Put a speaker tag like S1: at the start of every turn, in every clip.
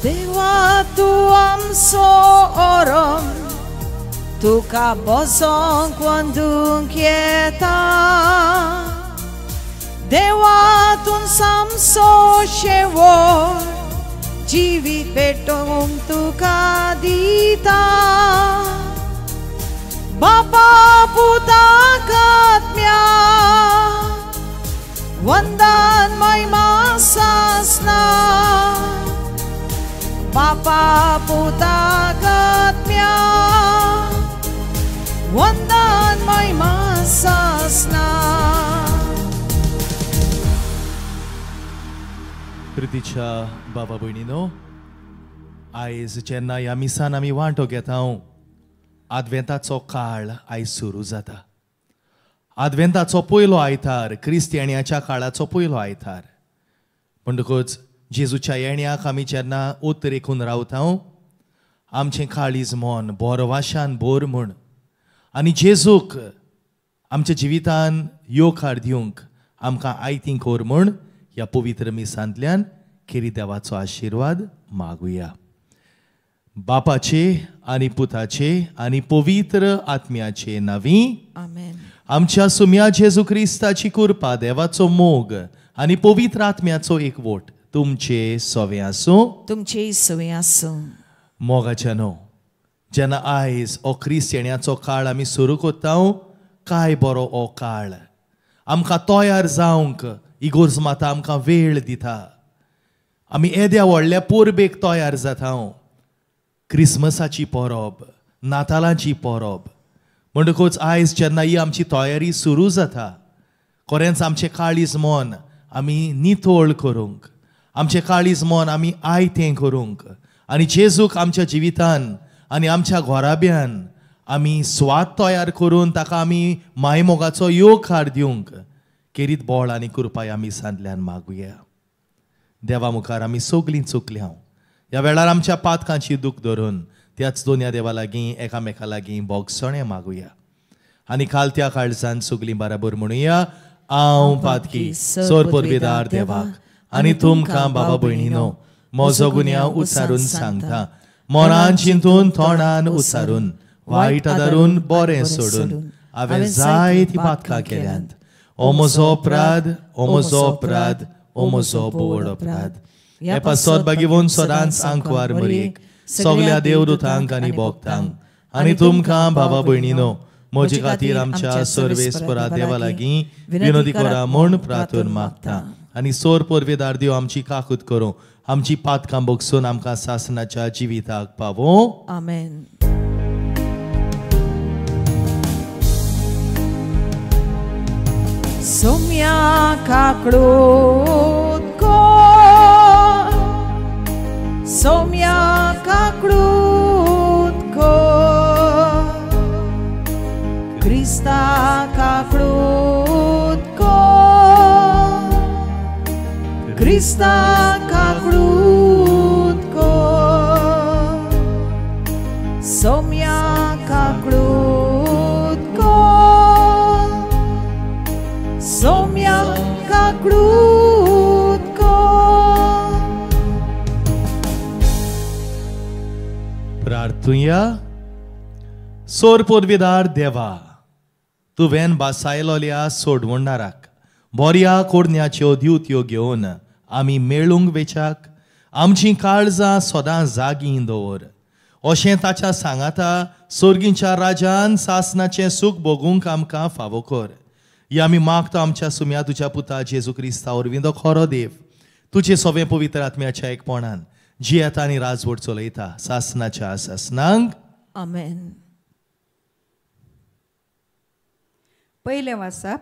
S1: देवा तूं आमचो ओरम तुका बसोंक वंदूंक येता देवा तूं आमचो शेवट जिवीत पेटोवंक तुका दिता बापा पुताक आत्म्या वंदन महिमा सासना बापा पुताक आत्म्या वंदन महिमा सासना.
S2: प्रितीच्या बाबा भयणीनो, आयज जेन्ना ह्या मिसान आमी वांटो घेता आदवेंताचो काळ आयज सुरू जाता. आदवेंताचो पयलो आयतार, क्रिस्तियान्याच्या काळाचो पयलो आयतार. म्हणटकूच जेजूच्या येण्याक आमी जेन्ना ओत रेखून रावता आमचें काळीज मन बोरवाशान बोर म्हूण आनी जेजूक आमच्या जिवितान येवकार दिवंक आमकां आयतीं कोर म्हूण ह्या पवित्र मिसांतल्यान खेरी देवाचो आशिर्वाद मागुया. बापाचे आनी पुताचे आनी पवित्र आत्म्याचे नांवी
S1: आमेन.
S2: आमच्या सुम्या जेजू क्रिस्ताची कृपा, देवाचो मोग आनी पवित्र आत्म्याचो एकवट तुमचे सवे आसूं.
S1: तुमचे सवे आसूं.
S2: मोगाच्या न्हू, जेन्ना आयज हो क्रिस्त येण्याचो काळ आमी सुरू करता काय बरो हो काळ आमकां तयार जावंक इगोर्ज माता आमकां वेळ दिता. आमी येद्या व्हडल्या परबेक तयार जाता, क्रिसमसाची परब, नातालांची परब. म्हणटकूच आयज जेन्ना ही आमची तयारी सुरू जाता खरेंच आमचें काळीज मन आमी नितळ करूंक, आमचें काळीज मन आमी आयतें करूंक आनी जेजूक आमच्या जिवितान आनी आमच्या घराब्यान आमी स्वाद तयार करून ताका आमी मायमोगाचो येवकार दिवंक केरीत बळ आनी कृपाय आमी सांतल्यान मागुया. देवा मुखार आमी सगलीं चुकल्या. ह्या वेळार आमच्या पातकांची दूख धरून त्याच दोनया देवा लागीं एकामेका लागीं बोगसणें मागुया आनी काल त्या काळजान सगलीं बराबर म्हणुया, हांव पातकी सोर पोरबेदार देवाक आनी तुमकां बाबा भयणीनो म्हजो गुन्यांव उच्चारून सांगता. मनान चिंतून तोंडान उच्चारून वायट आदारून बरें सोडून हांवें जायतीं पातकां केल्यांत. ओ म्हजो अपराध, ओ म्हजो अपराध, ओ म्हजो बोड अपराध. हे पासत बागेवन सदांच आंकवार मरयेक सगल्या देवदूतांक आनी भोगतांक आनी तुमकां भावा भयणीनो म्हजे खातीर आमच्या सर्वेस्परा देवा लागीं विनोदी करा म्हूण प्रार्थना मागता. आनी सोर पोरवेदार देव आमची काकूत करूं, आमची पातकां बगसून आमकां सासनाच्या जिविताक पावों.
S1: आमेन. सोम्या काकडूत कोर, सोम्या काकडूत कोर, क्रिस्ता काकडूत कोर, क्रिस्ता काकडूत कोर, सोम्या काकडूत कोर, सोम्या काकडूत कोर.
S2: प्रार्थुया. सोर पोरवेदार देवा, तुवें बासायलोल्या सोडवणाराक बोऱ्या कोरण्याच्यो दिवत्यो घेवन आमी मेळूंक वेच्याक आमचीं काळजां सदां जागीं दवर. अशें ताच्या सांगाता सोर्गींच्या राजान सासनाचें सूख भोगूंक आमकां फावो कर. ही आमी मागता आमच्या सुम्या तुज्या पुता जेजू क्रिस्ता वरवीं, तो खरो देव, तुजे सवें पवित्र आत्म्याच्या एकपणान जियेता आनी राजवट चलयता सासनाच्या सासनांक.
S1: आमेन.
S3: पयलें वाचप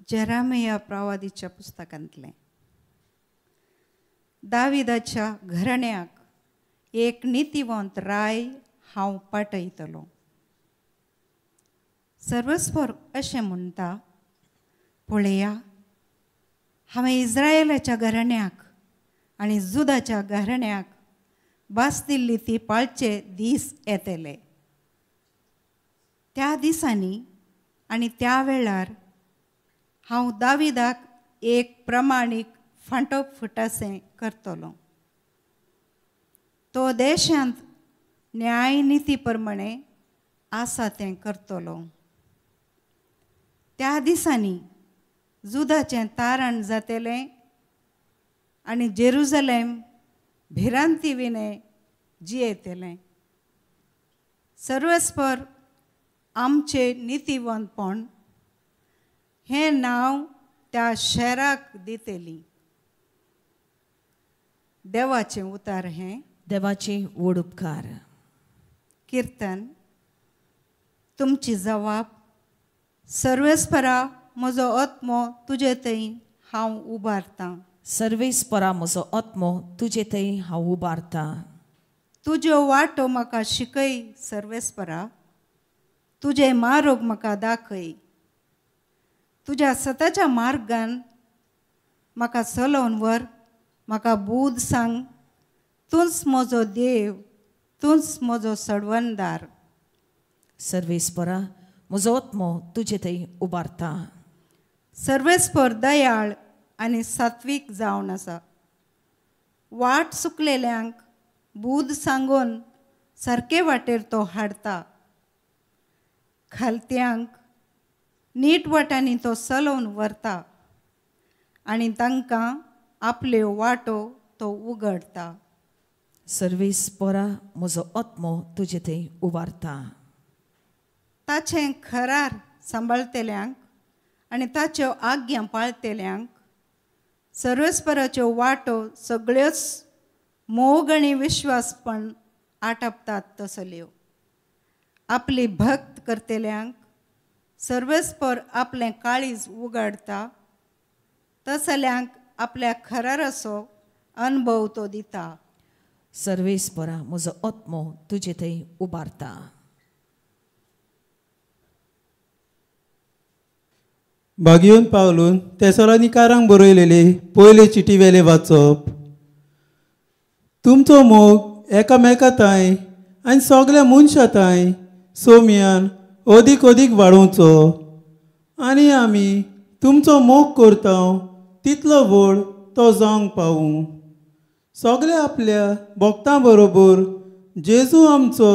S3: जेरामिया प्रवादीच्या पुस्तकांतलें. दाविदाच्या घराण्याक एक नितीवंत राय हांव पाठयतलो. सर्वस्वर अशें म्हणटा, पळया हांवें इस्रायलाच्या घराण्याक आनी जुदाच्या घराण्याक भास दिल्ली ती पाळचे दीस येतले. त्या दिसांनी आनी त्या वेळार हांव दाविदाक एक प्रमाणीक फांटो फुटासें करतलो. तो देशांत न्याय निती प्रमाणे आसा तें करतलो. त्या दिसांनी जुदाचें तारण जातलें आनी जेरुजलेम भिरांती विणें जियेतलें. सर्वेस्पर आमचें नितीवंतपण हें नांव त्या शहराक दितली. देवाचें उतार हें.
S1: देवाचे व्हड उपकार.
S3: किर्तन. तुमची जवाब. सर्वेस्परा म्हजो आत्मो तुजे थंय हांव उबारतां.
S1: सर्वेस्परा म्हजो आत्मो तुजे थंय हांव उबारतां.
S3: तुज्यो वाटो म्हाका शिकय सर्वेस्परा, तुजें मार्ग म्हाका दाखय. तुज्या सताच्या मार्गान म्हाका चलोवन व्हर, म्हाका बूद सांग. तूंच म्हजो देव, तूंच म्हजो सडवणदार.
S1: सर्वेस्परा म्हजो आत्मो तुजे थंय उबारता.
S3: सर्वेस्पर दयाळ आनी सात्वीक जावन आसा. वाट चुकलेल्यांक बूद सांगून सारके वाटेर तो हाडटा. खालत्यांक नीट वाटांनी तो चलोवन व्हरता आनी तांकां आपल्यो वाटो तो उगडटा.
S1: सर्वेस्परा म्हजो आत्मो तुजे थंय उबारता.
S3: ताचें खरार सांबाळटल्यांक आनी ताच्यो आज्ञा पाळटल्यांक सर्वेस्पराच्यो वाटो सगळ्योच मोग आनी विश्वासपण आटपतात तसल्यो. आपली भक्त करतल्यांक सर्वेस्पर आपलें काळीज उगाडटा, तसल्यांक आपल्या खराराचो अनुभव तो दिता.
S1: सर्वेस्परा म्हजो आत्मो तुजे थंय उबारता.
S4: भागयोन पावलून तेसलोनिकारांक बरयलेले पयले चिटी वेले वाचप. तुमचो मोग एकामेका तांय आनी सगल्या मनशां तांय सोम्यान अदीक अदीक वाडोवचो आनी आमी तुमचो मोग करता तितलो व्हड तो जावंक पावूं. सगळे आपल्या भक्तां बरोबर जेजू आमचो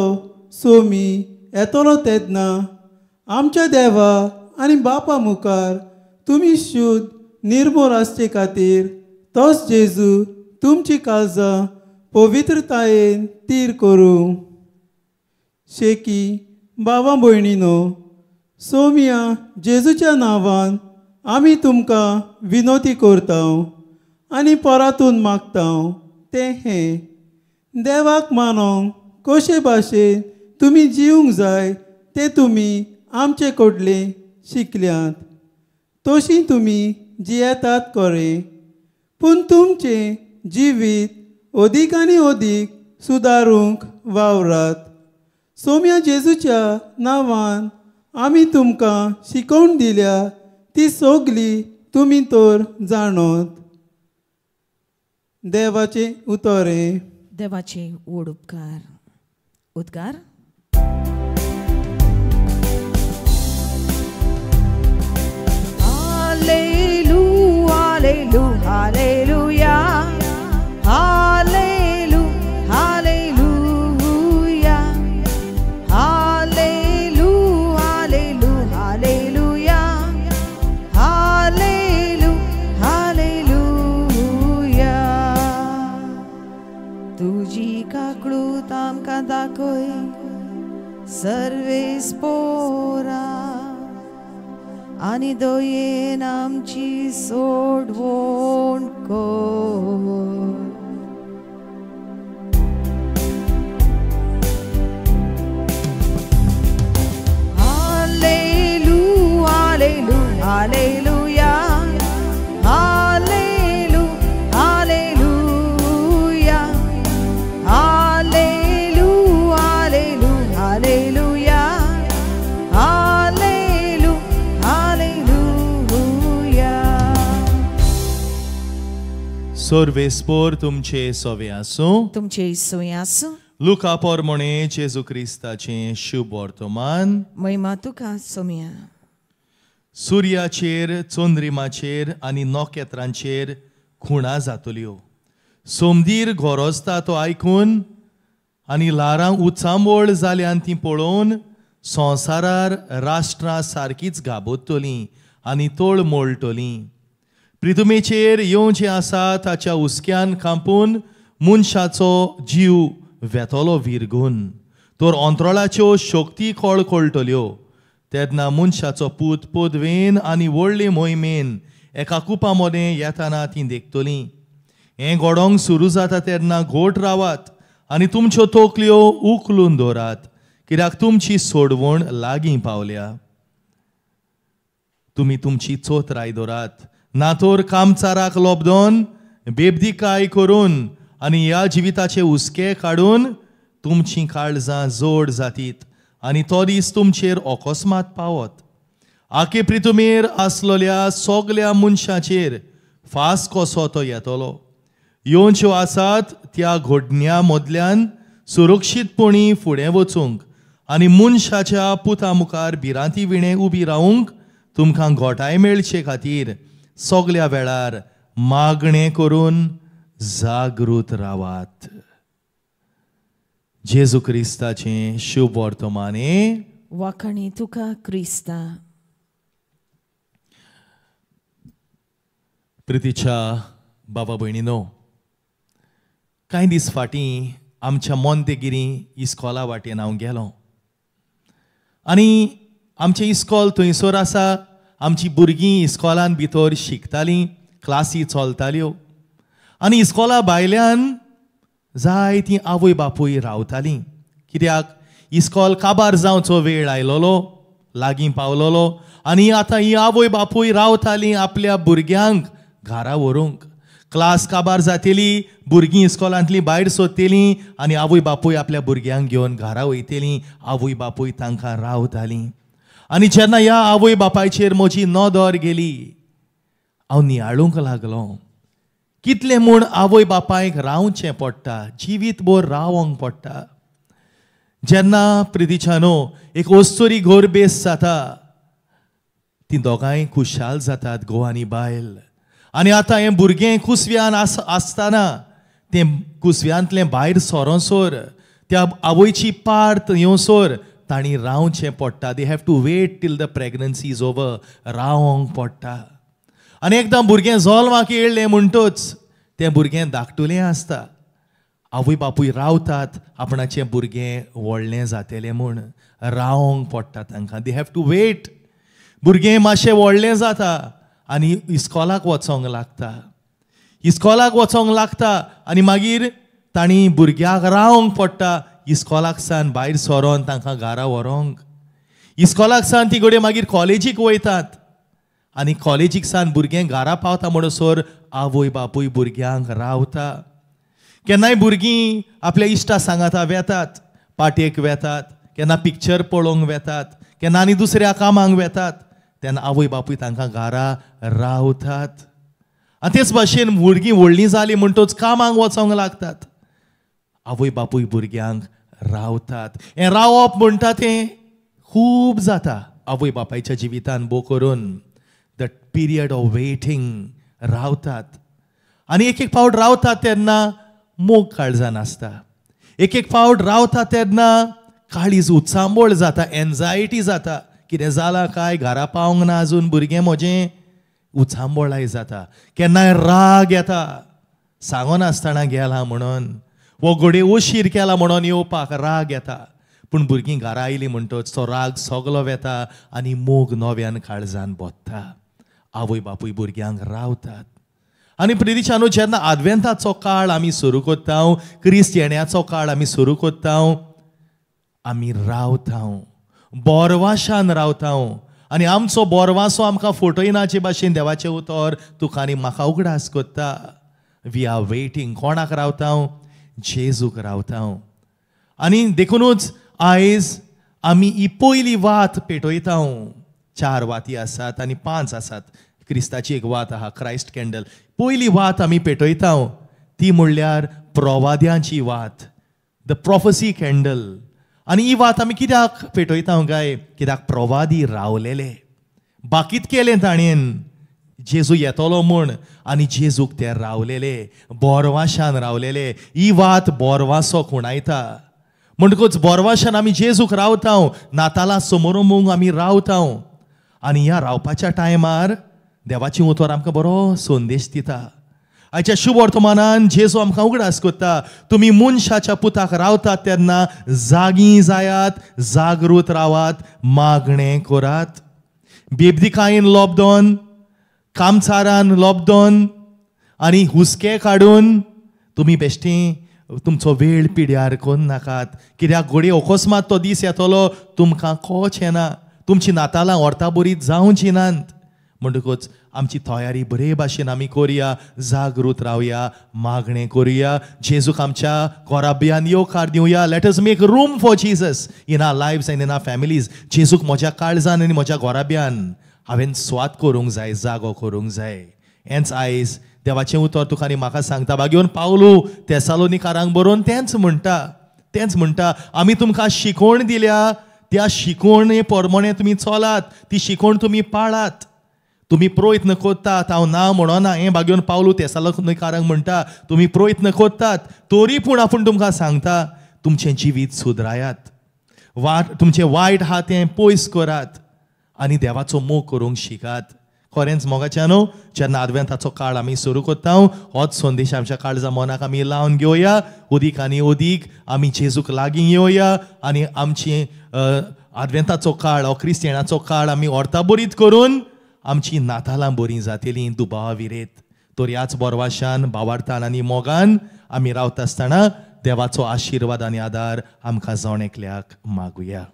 S4: सोमी येतलो तेन्ना आमच्या देवा आनी बापा मुखार तुमी शुद्ध निर्मोल आसचे खातीर तोच जेजू तुमची काळजां पवित्रतायेन तीर करूं. शेकी बाबा भयणीनो, सोमिया जेजूच्या नांवान आमी तुमकां विनोती करता आनी परातून मागता तें हें, देवाक मानोंक कशे भाशेन तुमी जिवंक जाय तें तुमी आमचे कडले शिकल्यात, तशी तुमी जियेतात खरें, पूण तुमचें जिवीत अदीक आनी अदीक सुदारूंक वावरात. सोम्या जेजूच्या नांवान आमी तुमकां शिकोवन दिल्या ती सगली तुमी तर जाणत. देवाचें उतर हें.
S1: देवाचे व्हड उपकार. उद्गार. Hallelujah, hallelujah, hallelujah, hallelujah, hallelujah, hallelujah, hallelujah, hallelujah. तुजी काकळूत आमकां दाखय सर्वेस्पोरा आनी दयेन आमची सोडवण कर. Hallelujah, hallelujah, hallelujah, hallelujah, hallelujah, hallelujah, hallelujah, hallelujah, hallelujah, hallelujah.
S2: सर्वेस्पोर तुमचे सोवे आसूं.
S1: तुमचे सोय आसूं.
S2: लुका पोरमोणे जेजू क्रिस्ताचें शुभ वर्तमान.
S1: महिमा तुका सोम्या.
S2: सुर्याचेर, चंद्रिमाचेर आनी नखेत्रांचेर खुणा जातल्यो. सोमदीर गोरजता तो आयकून आनी ल्हारां उचांबळ जाल्यान ती पळोवन संवसारार राष्ट्रां सारकीच घाबरतलीं आनी तळमळटलीं. प्रिथुमेचेर येवचें आसा ताच्या हुस्क्यान कांपून मनशाचो जीव वेतलो विरगून. तर अंतराळाच्यो शक्ती कळकळटल्यो. तेन्ना मनशाचो पूत पदवेन आनी व्हडले मोहिमेन एका कुपा मदें येताना ती देखतलीं. हें घडोवंक सुरू जाता तेन्ना घोट रावात आनी तुमच्यो तकल्यो उखलून दवरात, कित्याक तुमची सोडवण लागीं पावल्या. तुमी तुमची चोतराय दवरात, ना तर कामचाराक लोबदोन बेबदीकाय करून आनी ह्या जिविताचे हुस्के काडून तुमचीं काळजां जोड जातीत आनी तो दीस तुमचेर अकस्मात पावत. आखे प्रितुमेर आसलेल्या सगल्या मनशाचेर फास कसो तो येतलो. येवच्यो आसात त्या घडण्या मदल्यान सुरक्षीतपणी फुडें वचूंक आनी मनशाच्या पुता मुखार भिरांती विणें उबी रावूंक तुमकां घोटाय मेळचे खातीर सगल्या वेळार मागणें करून जागृत रावात. जेजू क्रिस्ताचें शुभ वर्तमाने.
S1: वाखाणी तुका क्रिस्ता.
S2: प्रितीच्या बाबा भयणीनो, कांय दीस फाटीं आमच्या मोंतेगिरी इस्कॉला वाटेन हांव गेलो आनी आमचें इस्कॉल थंयसर आसा. आमची भुरगीं इस्कॉलान भितर शिकतालीं, क्लासी चलताल्यो आनी इस्कॉला भायल्यान जायतीं आवय बापूय रावतालीं. कित्याक इस्कॉल काबार जावचो वेळ आयलोलो, लागीं पावलोलो आनी आतां ही आवय बापूय रावतालीं आपल्या भुरग्यांक घरा व्हरूंक. क्लास काबार जातली, भुरगीं इस्कॉलांतलीं भायर सोदतलीं आनी आवय बापूय आपल्या भुरग्यांक घेवन घरा वयतलीं. आवय बापूय तांकां रावतालीं. आनी जेन्ना ह्या आवय बापायचेर म्हजी नदर गेली, हांव नियाळूंक लागलो कितलें म्हूण आवय बापायक रावचें पडटा, जिवीतभर रावंक पडटा. जेन्ना प्रितीच्यानो एक अस्तुरी गोरबेस जाता, ती दोगांय खुशाल जातात, घोव आनी बायल. आनी आतां हें भुरगें कुसव्यान आसतना तें कुसव्यांतलें भायर सरोसर त्या आवयची पार्त येवसर तांणी रावचें पडटा. They have to wait till the pregnancy is over. रावंक पडटा. आनी एकदां भुरगें जल्माक येयलें म्हणटच तें भुरगें धाकटुलें आसता. आवय बापूय रावतात आपणाचें भुरगें व्हडलें जातलें म्हूण रावंक पडटा तांकां. They have to wait. भुरगें मातशें व्हडलें जाता आनी इस्कॉलाक वचोंक लागता. इस्कॉलाक वचोंक लागता आनी मागीर तांणी भुरग्याक रावंक पडटा इस्कॉलाक सान भायर सरोन तांकां घरा व्हरोंक. इस्कॉलाक सान ती घडये मागीर कॉलेजीक वयतात आनी कॉलेजीक सान भुरगें घरा पावता म्हणसर आवय बापूय भुरग्यांक रावता. केन्नाय भुरगीं आपल्या इश्टा सांगाता वेतात, पाटयेक वेतात, केन्ना पिक्चर पळोवंक वेतात, केन्ना आनी दुसऱ्या कामांक वेतात, तेन्ना आवय बापूय तांकां घरा रावतात. आनी तेच भाशेन भुरगीं व्हडलीं जालीं म्हणटच कामांक वचोंक लागतात, आवय बापूय भुरग्यांक रावतात. हें रावप म्हणटा तें खूब जाता आवय बापायच्या जिवितान भोव करून. The period of waiting रावतात. आनी एक एक फावट रावतात तेन्ना मोग काळजान आसता, एक एक फावट रावता तेन्ना काळीज उचांबळ जाता, एन्जायटी जाता, कितें जालां काय, घरा पावंक ना अजून भुरगें म्हजें, उचांबळाय जाता. केन्नाय राग येता, सांगनासतना गेला म्हणून, वो घडये उशीर केला म्हणून येवपाक राग येता. पूण भुरगीं घरा आयलीं म्हणटच तो राग सगलो वेता आनी मोग नव्यान काळजान बोत्ता. आवय बापूय भुरग्यांक रावतात. आनी प्रितीच्यानो, जेन्ना आदवेंताचो काळ आमी सुरू करता, क्रिस्त येण्याचो काळ आमी सुरू करता, आमी रावता, बोरवाशान रावता आनी आमचो बोरवासो आमकां फटयनाचे भाशेन देवाचें उतर तुका आनी म्हाका उगडास करता. We are waiting. कोणाक रावता? जेजूक रावता. आनी देखुनूच आयज आमी ही पयली वात पेटयता. 4 वाती आसात आनी 5 आसात. क्रिस्ताची एक वात आहा, क्रायस्ट कॅन्डल. पयली वात आमी पेटयता ती म्हणल्यार प्रवाद्यांची वात, the prophecy candle. आनी ही वात आमी कित्याक पेटयता काय? कित्याक प्रवादी रावलेले, बाकीत केलें ताणेन जेजू येतलो म्हूण, आनी जेजूक ते रावलेले, बोरवाशान रावलेले. ही वात बोरवासो खुणायता. म्हणटकूच बोरवाशान आमी जेजूक रावता, नातालां समोरमूंक आमी रावता आनी ह्या रावपाच्या टायमार देवाची उतर आमकां बरो संदेश दिता. आयच्या शुभ वर्तमानान जेजू आमकां उगडास करता, तुमी मनशाच्या पुताक रावतात तेन्ना जागी जायात, जागृत रावात, मागणें करात. बेबदिकायेन लोबदोन, कामचारान लोबदोन आनी हुस्के काडून तुमी बेश्टी तुमचो वेळ पिड्यार करून नाकात. कित्याक घडये अकस्मात तो दीस येतलो तुमकां कोच येना, तुमची नातालां अर्था बरीत जावची नात. म्हणटकूच आमची तयारी बरे भाशेन आमी करुया, जागृत रावया, मागणें करुया, जेजूक आमच्या घराब्यान येवकार दिवया. Let us make room for Jesus in our lives and in our families. जेजूक म्हज्या काळजान आनी म्हज्या घराब्यान हांवें स्वाद करूंक जाय, जागो करूंक जाय. हेंच आयज देवाचें उतर तुका आनी म्हाका सांगता. बागेवन पावलू तेसालोनिकारांक बरोवन तेंच म्हणटा, आमी तुमकां शिकवण दिल्या, त्या शिकवणे प्रमाणे तुमी चलात, ती शिकवण तुमी पाळात. तुमी प्रयत्न करतात, हांव ना म्हणना, हें बागेवन पावलू तेसालोनिकारांक म्हणटा, तुमी प्रयत्न करतात तरी पूण आपूण तुमकां सांगता, तुमचें जिवीत सुदरायात, तुमचें वायट आहा तें पयस करात आनी देवाचो मोग करूंक शिकात. खरेंच मोगाच्या न्हू, जेन्ना आदवेंताचो काळ आमी सुरू करता, होच संदेश आमच्या काळजा मनाक आमी लावन घेवया. अदीक आनी अदीक आमी जेजूक लागीं येवया आनी आमची आदवेंताचो काळ हो क्रिस्तियनाचो काळ आमी अर्था बरीत करून आमची नातालां बरीं जातलीं दुबावा विरेत. तर ह्याच बोरवाशान, भावार्थान आनी मोगान आमी रावता आसतना देवाचो आशिर्वाद आनी आदार आमकां जावन एकल्याक मागुया.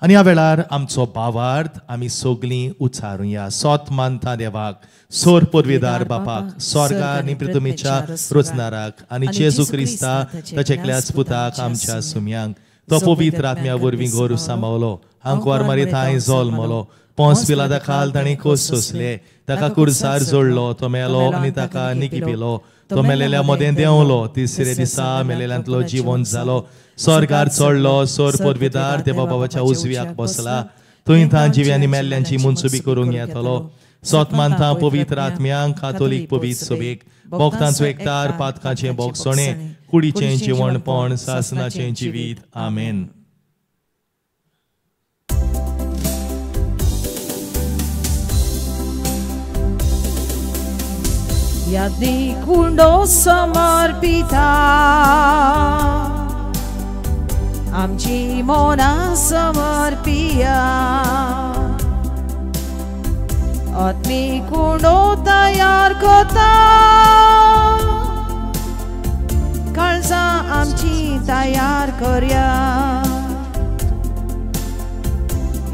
S2: आनी ह्या वेळार आमचो भावार्थ आमी सगळीं उच्चारुया. सोत मानता देवाक, सोर पुर्विदार बापाक, स्वर्गा आनी पृथ्वीच्या रचणाराक आनी जेजू क्रिस्ता ताच्या एकल्याच पुताक आमच्या सुम्यांक, तो पवित्र आत्म्या वरवीं गोरू सांबावलो, आंकवार मारी थांय जल्मलो, पोंस पिलादा खाल ताणें खोस सोंसले, ताका कुर्सार जोडलो, तो मेलो आनी ताका निकिपिलो, तो मेलेल्या मदें देंवलो, तिसरे दिसा मेलेल्यांतलो जिवन जालो, स्वर्गार चडलो, सोर पदवीदार देवा बाबाच्या उजव्याक बसला, थंय थां जिव्यांनी आनी मेल्ल्यांची मनसुबी करूंक येतलो. सोत मानता पवित्र आत्म्यांक, कातोलीक पवित्र सभेक, भोक्तांचो एकतार, पातकाचें भोगसणें, कुडीचें जिवणपण, सासनाचें जिवीत. आमेन.
S1: यादीक उंडो समर्पिता, आमची मनां समर्पिया, आत्मीक उंडो तयार करता, काळजां आमची तयार करया.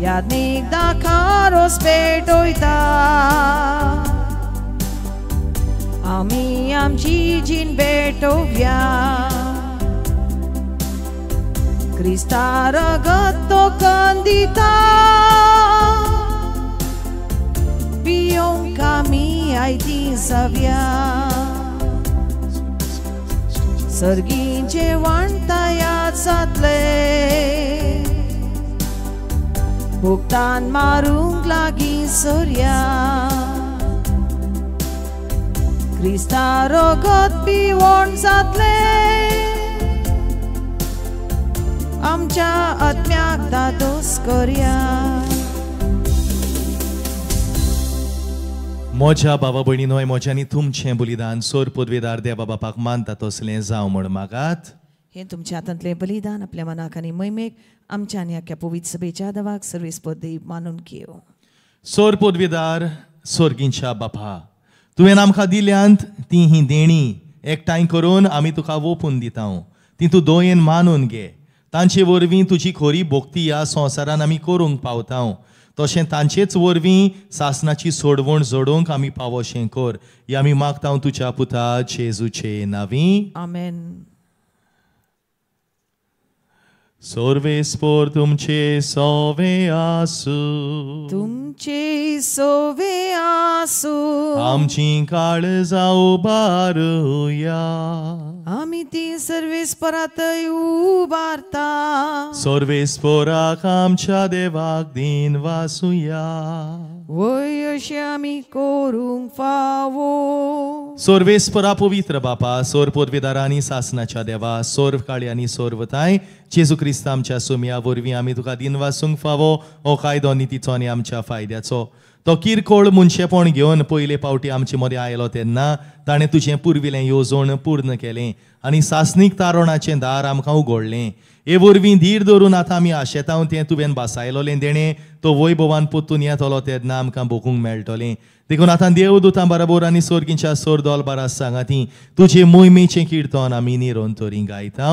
S1: यादीक दाखारोस पेटोयता, आमी आमची जीण भेटोवया, क्रिस्ता रगत तो कंदिता, पियोंक आमी आयती जावया, सर्गीं जेवण तयार जातलें, भुगतान मारूंक लागीं सरया, क्रिस्ता रगत पिवण जातलें, आमच्या आत्म्याक दादोस करया.
S2: म्हज्या बाबा भयणीनो, म्हज्या आनी तुमचें बलिदान सोर पदवेदार देवा बापाक मानता तसलें जावं म्हूण मागात.
S1: हें तुमच्या हातांतलें बलिदान आपल्या मनाक आनी महिमेक आमच्या आनी आख्या पवित्र सभेच्या देवाक सर्वेस पदवी मानून घेव.
S2: सोर पदवेदार सोर्गींच्या बापा, तुवें आमकां दिल्यांत ती ही देणी एकठांय करून आमी तुका ओपून दिता, ती तूं दोयेन मानून घे. तांचे वरवीं तुजी खरी भक्ती ह्या संवसारान आमी करूंक पावता, तशें तांचेच वरवीं सासनाची सोडवण जोडूंक आमी पावोशें कर. हे आमी मागता तुज्या पुता जेजूचे नांवी.
S1: आमेन.
S2: सर्वेस्पोर तुमचे सोवे आसूं,
S1: तुमचे सोवे आसूं,
S2: आमची काळजां उबारुया,
S1: आमी ती सर्वेस्परातय उबारता.
S2: सर्वेस्पराक आमच्या देवाक दिन वासुया.
S1: वय अशें आमी करूंक फावो.
S2: सर्वेस्परा पवित्र बापा, सोर पोदवेदारा आनी सासनाच्या देवा, सोर्व काळी आनी सोर्वताय जेजू क्रिस्त आमच्या सुमया वरवीं आमी तुका दिन वासूंक फावो. हो कायदो नितीचो आनी आमच्या फायद्याचो. तो किरकोळ मनशेपण घेवन पयले पावटी आमचे मदें आयलो तेन्ना ताणें तुजें पुर्विलें येवजण पूर्ण केलें आनी सासणीक तारणाचें दार आमकां उगडलें. हे वरवीं धीर धरून आतां आमी आशेतांव तें तुवें बासायलोलें देणें तो वैभवान परतून येतलो तेन्ना आमकां भोगूंक मेळटलें. देखून आतां देवदूतां बरोबर आनी सोर्गींच्या सोरदोल बारा सांगाती तुजे मोहिमेचें किर्तन आमी निरंतरी गायता.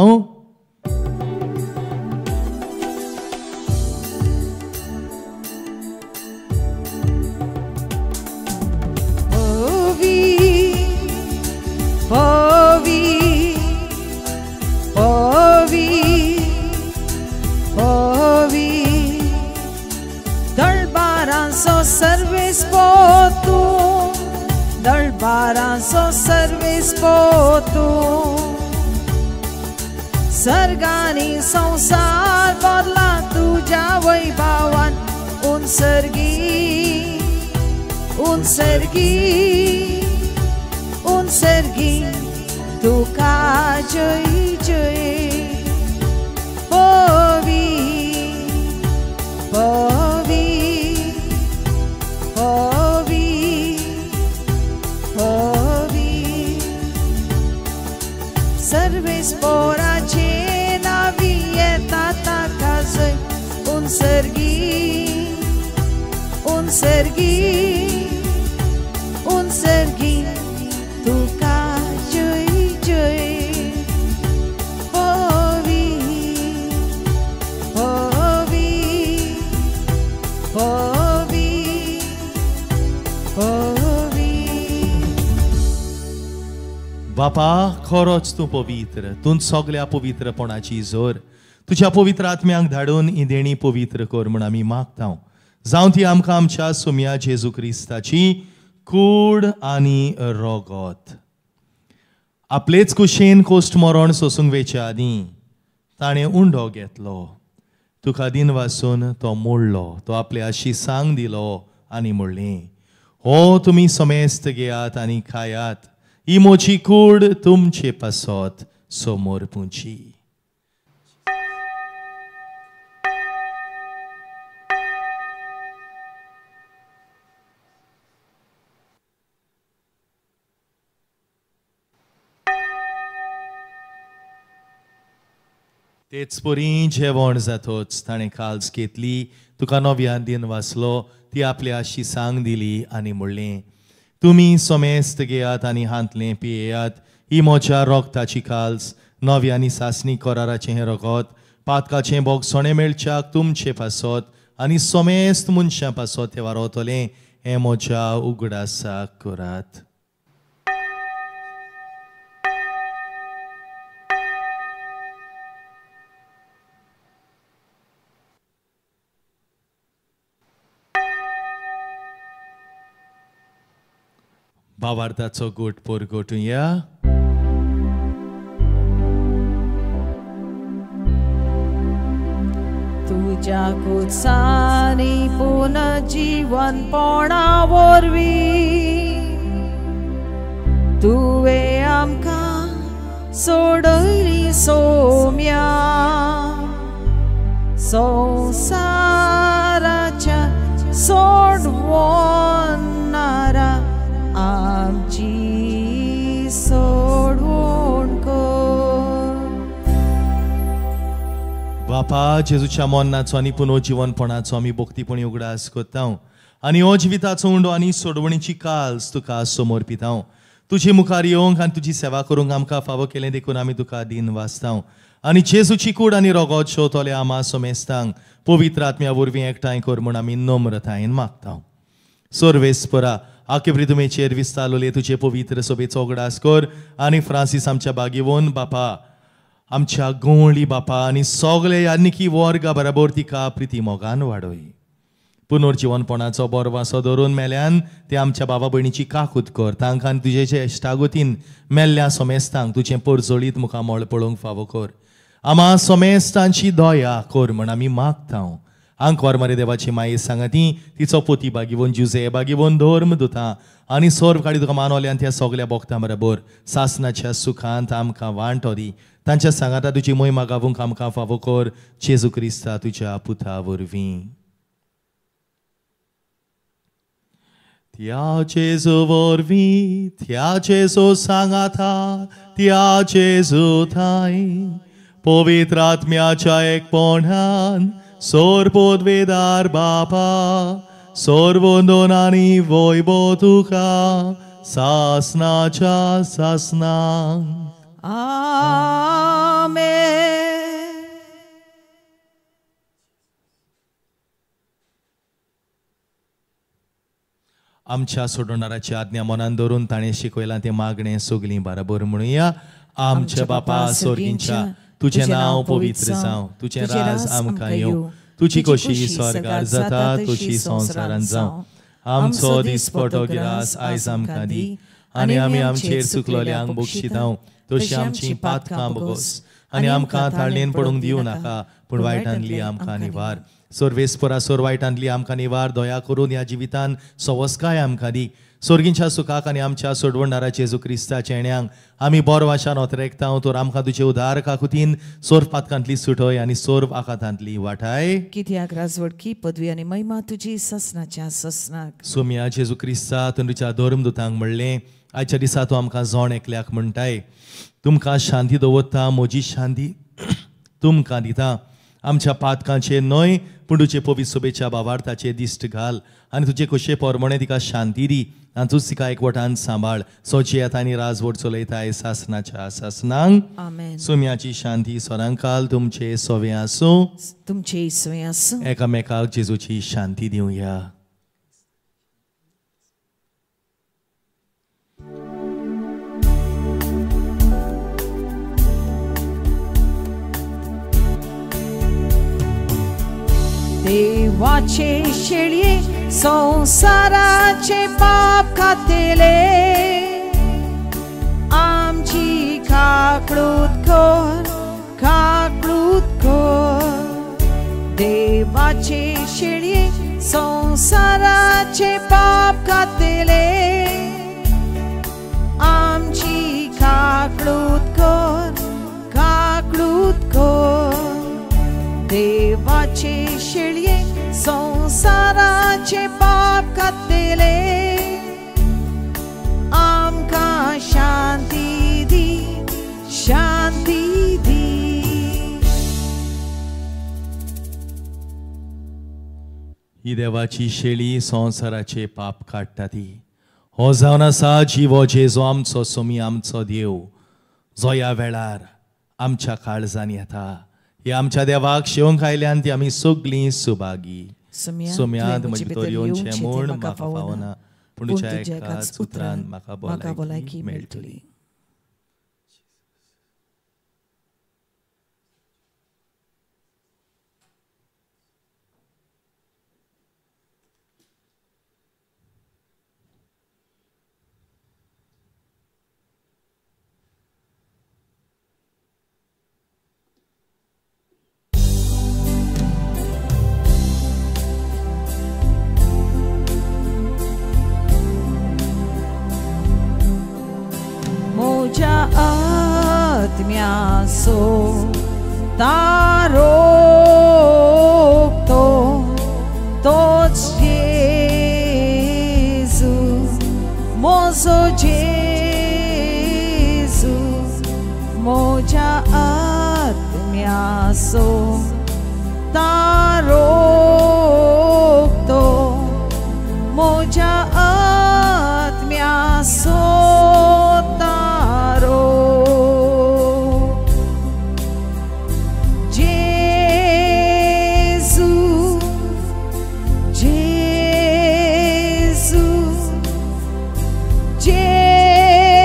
S1: पवी पवी पवी दळबारांचो सर्वेस्पोतू, दळबारांचो सर्वेस्पोतू, सर्गानी संवसार बदला तुज्या वैभवान. उनसर्गी उनसर्गी उनसर्गी तुका जय जय. पवी पवी पवी पवी सर्वेस्पोराचे नावी येता ताका जय. उनसर्गी उनसर्गी उनसर्गी तुका जय जय. पवी पवी पवी पवी.
S2: बापा खरोच तूं पवित्र, तूं सगल्या पवित्रपणाची जोर. तुज्या पवित्र आत्म्यांक धाडून ही देणी पवित्र कर म्हूण आमी मागता. जावं ती आमकां आमच्या सुमया जेजू क्रिस्ताची कूड आनी रोगोत. आपलेच कुशेन कोश्ट मरण सोसूंक वेचे आदीं ताणें उंडो घेतलो, तुका दिन वासून तो मोडलो, तो आपले आशी सांग दिलो आनी म्हणलें, हो तुमी समेस्त घेयात आनी खायात, ही म्हजी कूड तुमचे पासत समोर पुंची. तेच परी जेवण जातोच ताणें काल्स घेतली, तुका नव्यान दिन वाचलो, ती आपल्या आशी सांग दिली आनी म्हणलें, तुमी समेस्त घेयात आनी हांतलें पियेयात, ही म्हज्या रोगताची काल्स, नव्या आनी सासणी कराराचें हें रोगत, पातकाचें भोगसणें मेळच्याक तुमचे पासत आनी समेस्त मनशां पासत तें वारवतलें, हें म्हज्या उगडासाक करात. भावार्थाचो गोट पोरगोटुया.
S1: तुज्या कुसानी पुनर्जीवनपणा वरवीं तुवें आमकां सोडयली सोम्या, संवसाराच्या सोडवणारा आमची सोडवण कर.
S2: बापा जेजूच्या मरणाचो आनी पुनर्जीवनपणाचो आमी भक्तीपणी उगडास करता आनी हो जिविताचो उंडो आनी सोडवणीची काल्स तुका समर्पिता. तुजे मुखार येवंक आनी तुजी सेवा करूंक आमकां फावो केलें देखून आमी तुका दिन वाचता आनी जेजूची कूड आनी रोगोत शोतले आमा समेस्तांक पवित्र आत्म्या वरवीं एकठांय कर म्हूण आमी नम्रतायेन मागता. सर्वेस्परा आखे प्रितुमेचेर विस्तारलोले तुजे पवित्र सभेचो उगडास कर आनी फ्रांसीस आमच्या बागेवन बापा आमच्या गोंवळी बापा आनी सगळे यानिकी वर्गा बराबर तिका प्रिती मोगान वाडय. पुनर्जिवनपणाचो बरो धरून मेल्यान ते आमच्या बाबा भयणीची काकूत कर. तांकां तुजेचे इश्टागतीन मेल्ल्या सोमेस्तांक तुजें परजळीत मुखामळ पळोवंक फावो कर. आमा सोमेस्तांची दया कर म्हण आमी मागता. आंकवार मरे देवाची माई सांगाती तिचो पोती बागिवन जुजे बागिवन धर्म दुता आनी सर्व काडी तुका मानवल्यान त्या सगल्या भोगता बरोबर सासनाच्या सुखांत आमकां वांटो दी. तांच्या सांगाता तुजी मोहिमा गावूंक आमकां फावो कर. जेजू क्रिस्ता तुज्या पुता वरवीं. त्या जेजू वरवीं, त्या जेजू सांगाता, त्या जेजू थांय पवित्र आत्म्याच्या एकपणान सोरपोदवेदार बापा सोरवंदनानी वैभव तुका सासनाच्या सासनाक.
S1: आमेन.
S2: आमच्या सोडवणाराची आज्ञा मनान धरून ताणें शिकयलां तें मागणें सगलीं बराबर म्हणुया. आमच्या बापा सोर्गींच्या, तुजें नांव पवित्र जावं, तुजें राज आमकां येवं, तुजी खोशी स्वर्गार जाता तशी संवसारांत जावं. आमचो दिसपटो गिरास आयज आमकां दी आनी आमी आमचेर चुकलोल्यांक बक्षितांव तशी आमची पातकां बोगोस आनी आमकां ताळणेन पडूंक दिवं नाका, पूण वायटांतली आमकां निवार. सर्वेस्परा सोर वायटांतली आमकां निवार. दया करून ह्या जिवितान सवस्काय आमकां दी. सोर्गींच्या सुखाक आनी आमच्या सोडवणदाराचे जेजू क्रिस्ताच्या येण्यांक आमी बरो वाशान ओतरेकता तर आमकां तुजे उदार काकुतीन सोर्व पातकांतली सुटय आनी सोर्व आखातांतली वाठाय.
S1: कित्याक राजवटकी पदवी आनी महिमा तुजी ससनाच्या ससनाक.
S2: सोम्या जेजू क्रिस्ता तुमच्या धर्मदुतांक म्हणलें, आयच्या दिसा तूं आमकां जोण एकल्याक म्हणटाय, तुमकां शांती दवरता, म्हजी शांती तुमकां दिता. आमच्या पातकांचेर न्हय पूण तुजे पवित्र सोबेच्या भावार्थाचे दिश्ट घाल आनी तुजे खोशे पोरमणे तिका शांती दी आनी तूंच तिका एकवटान सांबाळ. सोची येता आनी राजवट चलयताय सासनाच्या सासनांक.
S1: आमेन.
S2: सोम्याची शांती सदांकाल तुमचे सोवे आसूं,
S1: तुमचे सोवे आसूं.
S2: एकामेकाक जेजूची शांती दिवया.
S1: देवाचे शेळये संवसाराचे पाप खातेले, आमची काकळूत कर, काकळूत कर. देवाचे शेळये संवसाराचे पाप खातेले, आमची काकळूत कर, काकळूत कर. देवाचे शेळये संवसाराचे पाप खातेले, आमकां शांती दी, शांती दी.
S2: ही देवाची शेळी संवसाराचे पाप काडटा ती. हो जावन आसा जिवो जेजू आमचो सोमी, आमचो देव, जो ह्या वेळार आमच्या काळजान येता. हे आमच्या देवाक शेवंक आयल्यान ती आमी सगलीं सुभागी. सोम्यांत म्हजे भितर येवचें म्हूण म्हाका फावना, पूण तुज्या एकाच उतरान म्हाका भलायकी मेळटली.
S1: आत्म्यासो तारो तो तोच जेजू, मोजो जेजू, मोज्या आत्म्यासो तारो तो, मोज्या आत्म्यासो तारो. जेजू, जेजू, जेजू,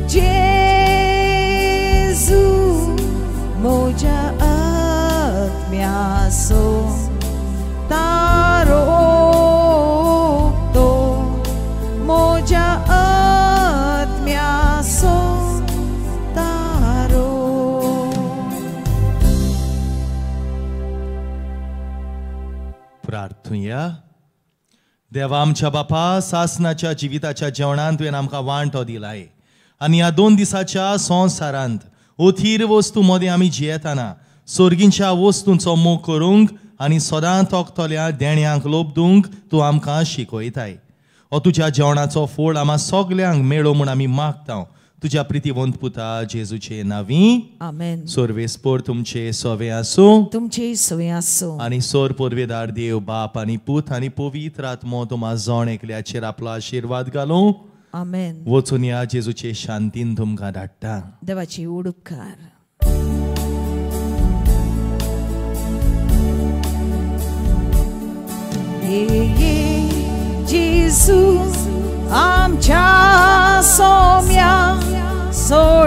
S1: जेजू, मोज्या आत्म्यासो
S2: प्रार्थुया. देवा आमच्या बापा, सासनाच्या जिविताच्या जेवणांत तुवें आमकां वांटो दिलाय आनी ह्या 2 दिसाच्या संवसारांत अथीर वस्तू मदें आमी जियेतना सोर्गींच्या वस्तूंचो मोग करूंक आनी सदां तोखतल्या देण्यांक लोबदूंक तूं आमकां शिकयताय. हो तुज्या जेवणाचो फोड आमा सगल्यांक मेळो म्हूण आमी मागता तुज्या प्रितीवंत पुता जेजूचे नांवी.
S1: आमेन.
S2: सर्वेस्पर तुमचे सवे आसूं,
S1: तुमचे सवे आसूं.
S2: आनी सोर पोरवेदार देव बाप आनी पूत आनी पवित्र आत्मो तुमा जण एकल्याचेर आपलो आशिर्वाद घालूं.
S1: आमेन.
S2: वचून या जेजूचे शांतीन तुमकां धाडटा.
S1: देवाची उडुपकार. जेजू आमच्या सोम्या सोडोवया.